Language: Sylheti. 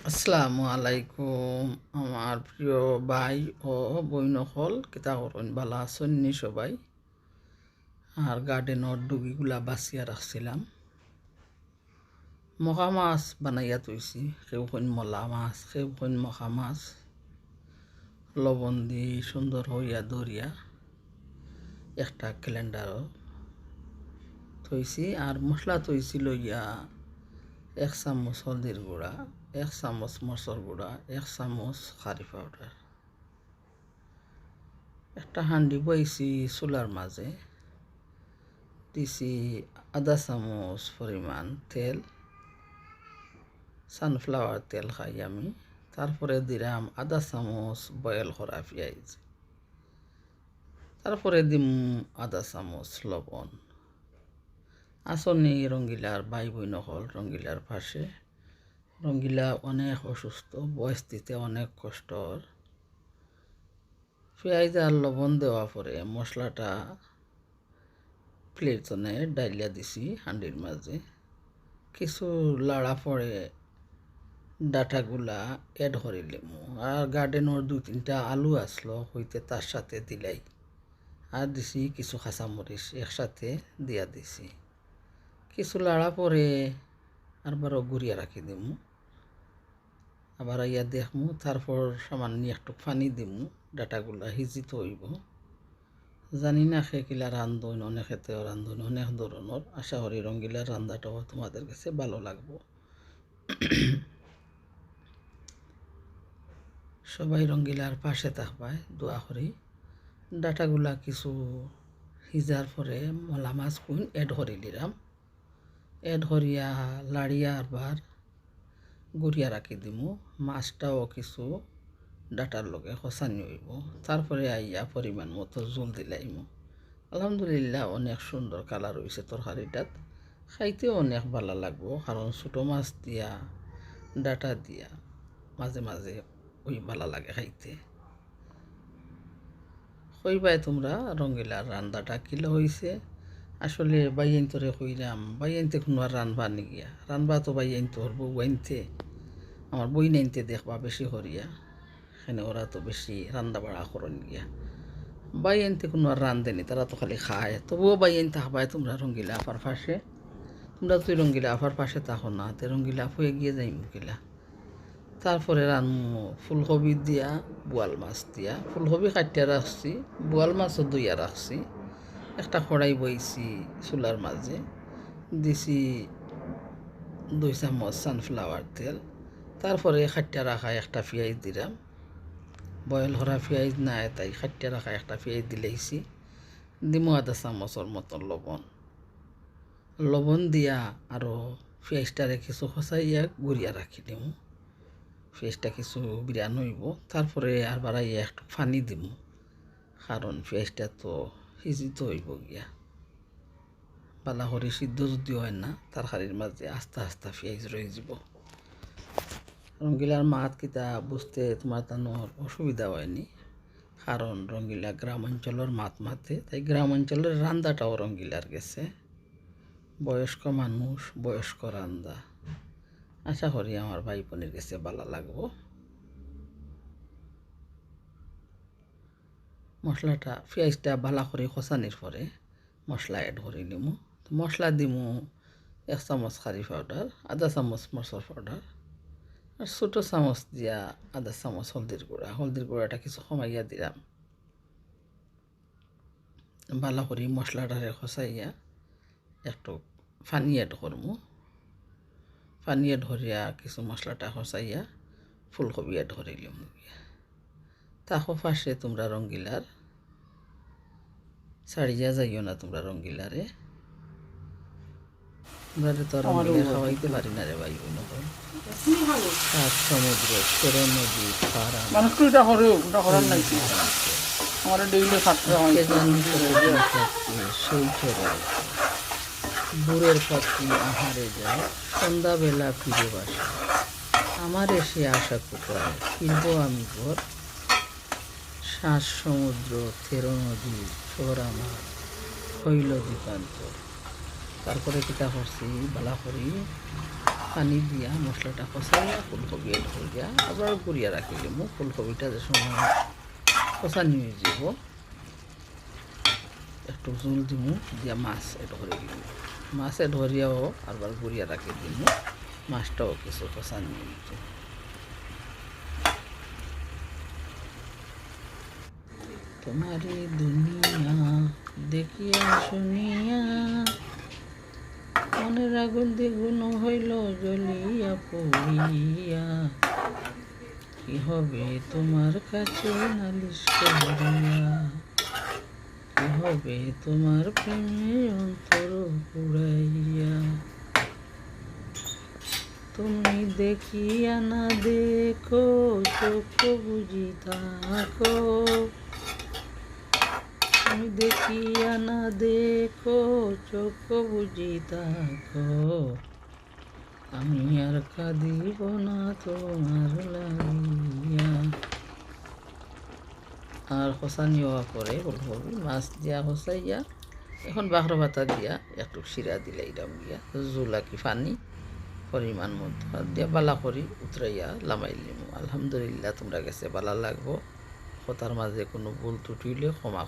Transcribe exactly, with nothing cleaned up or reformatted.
আসসালামু আলাইকুম, আমার প্রিয় ভাই ও বইন অকল, কিতা করইন, বালা আছইন নি সবাই? আর গার্ডেনর ডুগিগুলা বাছিয়া রাখছিলাম, মখা মাছ বানাইয়া থইছি, কেউ কইন মলা মাছ, কেউ কইন মখা মাছ, লবণ দি সুন্দর করিয়া ধরিয়া একটা ক্যালেন্ডারও থইছি। আর মশলা থইছি লইয়া এক চামচ হলদির গুঁড়া, এক চামচ মরচর গুঁড়া, এক চামচ কারি পাউডার। একটা হান্ডি বইছি চুলার মাঝে, দিছি আধা চামচ পরিমাণ তেল, সানফ্লাওয়ার তেল খাই আমি। তারপরে দিলাম আধা চামচ বয়েল করা পিঁয়াজ, তারপরে দিমু আধা চামচ লবণ। আছইন নি রঙ্গিলার ভাই বইন অকল রঙ্গিলার পাশে? রঙ্গিলা অনেক অসুস্থ, বয়স দিতে অনেক কষ্ট অর। পিঁয়াজ আর লবণ দেওয়া পরে মশলাটা প্লেটনে ডাইলিয়া দিছি হান্ডির মাঝে। কিছু লাড়া পরে ডাটাগুলা অ্যাড করিলিমু। আর গার্ডেনর দুই তিনটা আলু আছলো, অইতে তার সাথে দিলাই। আর দিছি কিছু কাঁচামরিচ, একসাথে দিয়া দিছি। কিছু লাড়া পরে আরবারও গুড়িয়া রাখি দিমু। আবার আইয়া দেখমু, তারপর সামান্য একটু পানি দিমু, ডাটাগুলা হিজিত অইবো। জানি না কে কিলা রান্ধইন, অনেকে তো রান্ধইন অনেক ধরনর। আশা করি রঙ্গিলার রান্দাটাও তোমাদের গেছে ভালো লাগবো। সবাই রঙ্গিলার পাশে থাকবায়, দোয়া করি। ডাটাগুলা কিছু হিজার পরে মলা মাছ কুন অ্যাড করিলিরাম। অ্যাড করিয়া লাড়িয়া আরবার গুড়িয়া রাখি দিমু। মাছটাও কিছু ডাটার লগে কষানি অইবো। তারপরে আইয়া পরিমাণ মতো জুল দিলাইমু। আলহামদুলিল্লাহ, অনেক সুন্দর কালার অইছে তরকারিটাত। খাইতেও অনেক ভালা লাগবো, কারণ ছোটো মাছ দিয়া, ডাটা দিয়া মাঝে মাঝে অউ ভালা লাগে খাইতে। কইবায় তুমরা রঙ্গিলার রান্দাটা কিলা অইছে? আসলে ভাইয়াইন্তরে কইরাম, ভাইয়াইন্তে কুনু আর রানবা নি গিয়া? রানবা তো ভাইয়াইন্তে, অর বউয়াইন্তে। আমার বইনাইন্তে দেখবা বেশি করিয়া, কেনে অরা তো বেশি রান্দা বাড়া করইন গিয়া। ভাইয়াইন্তে কুনু আর রানদে নি, তারা তো খালি খায়। তবুও ভাইয়াইন থাকবায় তুমরা রঙ্গিলা আফার পাশে। তুমরা তো রঙ্গিলা আফার পাশে থাকো না, তে রঙ্গিলা আফু এগিয়ে যাইমু কিলা। তারপরে রানমু ফুলকপি দিয়া, বোয়াল মাছ দিয়া। ফুলকপি কাটিয়া রাখছি, বোয়াল মাছও ধুইয়া রাখছি। একটা কড়াই বইছি চুলার মাঝে, দিছি দুই চামচ সানফ্লাওয়ার তেল। তারপরে কাটিয়া রাখা একটা পিঁয়াজ দিলাম, বয়েল করা পিঁয়াজ নায়, তাই কাটিয়া রাখা একটা পিঁয়াজ দিলাইছি। দিমু আধা চামচর মতো লবণ। লবণ দিয়া আরও পিঁয়াজটারে কিছু কষাইয়া গুড়িয়া রাখি দিমু। পিঁয়াজটা কিছু বিরান অইবো, তারপরে আরবার আইয়া একটু পানি দিমু, কারণ পিঁয়াজটা তো হিজিত অইবো গিয়া। ভালা করি সিদ্ধ যুদি অয় না, তরকারির মাঝে আস্তা আস্তা পিঁয়াজ রইযিবো। রঙ্গিলার মাত কিতা বুঝতে তুমার তানোর অসুবিধা অয়নি, কারণ রঙ্গিলা গ্রামাঞ্চলর মাত মাতে, তাই গ্রামাঞ্চলর রান্দাটাও রঙ্গিলার গেছে। বয়স্ক মানুষ, বয়স্ক রান্দা। আশা করি আমার ভাই বইনর গেছে ভালা লাগবো। মশলাটা, পিঁয়াজটা ভালা করি কষানির পরে মশলা add করি নিমু। তো মশলা দিমু এক চামচ কারি পাউডার, আধা চামচ মরচর পাউডার, আর ছোট চামচ দিয়া আধা চামচ হলদির গুঁড়া। হলদির গুঁড়াটা কিছু কমাইয়া দিলাম। ভালা করি মশলাটারে কষাইয়া একটু পানি add করমু। পানি add করিয়া কিছু মশলাটা কষাইয়া ফুলকপি add করিলিমু। থাকো পাশে তুমরা রঙ্গিলার, ছাড়িয়া যাইও না তুমরা রঙ্গিলারে। তুমরারে তো আর রঙ্গিলা খাওয়াইতে পারি না রে ভাই বইন অকল। সাত সমুদ্র, তেরো নদী, পার আমার। মানুষ তো ইটা করে, ইটা করার নাই কি? আমার daily সাতটা হয়। কে জানি কতদিন থাকি সেই চরে। ভোরের পাখি আহারে যায়, সন্ধ্যাবেলা ফিরে বাসা। আমার এসে আশা কোথায়, ফিরবো আমি ঘর। সাত সমুদ্র, তেরো নদী, চর আমার হইল দ্বীপান্তর। তারপরে কিতা করছি, ভালা করি পানি দিয়া মশলাটা কষাইয়া ফুলকপি add করিয়া আবার গুড়িয়া রাখি দিমু। ফুলকপিটা যে সময় কষানি অই যাইবো, একটু ঝোল দিমু, দিয়া মাছ add করি দিমু। মাছ add করিয়াও আবার গুড়িয়া রাখি দিমু। মাছটাও কিছু কষানি অইছে। তোমারই দুনিয়া দেখিয়া শুনিয়া মনের আগুন দ্বিগুণ হইল জ্বলিয়া পুড়িয়া। কি হবে তোমার কাছে নালিশ করিয়া? কি হবে তোমার প্রেমে অন্তর পুড়াইয়া? তুমি দেখিয়া না দেখো, চোখ বুজি থাকো। তুমি দেখিয়া না দেখো, চোখ বুজি থাকো। আমি আর কাঁদিব না তোমার লাগিয়া। আর কষানি অওয়ার পরে ফুলকপি মাছ দিয়া কষাইয়া, এখন বাখর পাতা দিয়া একটু শিরা দিলাইরাম গিয়া, ঝোল আর কি পানি পরিমাণ মতো, আর দিয়া বালা করি উতরাইয়া লামাই লিমু। আলহামদুলিল্লাহ, তোমরা গেছে বালা লাগবো। কথার মাঝে কোনো ভুল ত্রুটি অইলে ক্ষমা